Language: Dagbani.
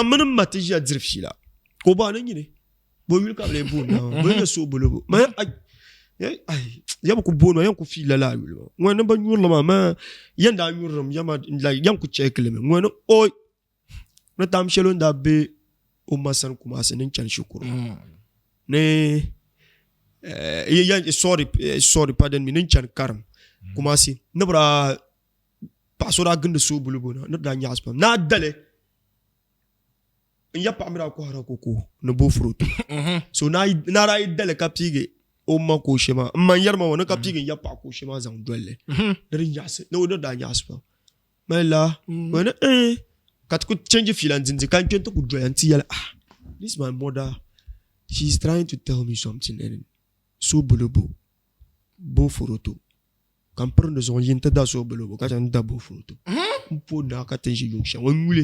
Ka m mini m ma ti ʒiya diri fiila ka o bɔhi ni nyini bo yuli ka bɛ lee booni na maa? Bo nyɛ soobolobo ma ya bi ku booni ma yɛn ku fiila laa yuli maa ŋɔ ni bi nyurili maa ma yɛn daa nyurili ya ma like yɛn ku chɛkili mi ŋɔ ni o ni tam shɛli o ni daa be o ma sani Kumasi ni chani shikuru ni sorry sorry pardon me ni chani karim Kumasi ni bi daa paɣa so daa gindi soobolobo na ni daa nyaɣasi pam ni a dali n ya paɣa mi daa kɔhira koko ni boofurooto so ni a daa yi dali ka piigi o ma ka o she maa n ma n yɛri ma ŋɔ ni ka piigi n ya paɣa ka o she maa zaŋ dolli ni di nyaɣasi ni o ni daa nyaɣasi pam mali la o ni eh ka ti ku change fiila n dindi ka n kpe n ti ku doya n ti yɛli ah this my mother she is trying to tell me something and soobolobo boofurooto Ka m piri ni zuɣu n yi nti da soobili o ka chaŋ n-da boofurooto. M po naa ka ti ni ʒi yuŋ shɛm ŋɔ n yuli.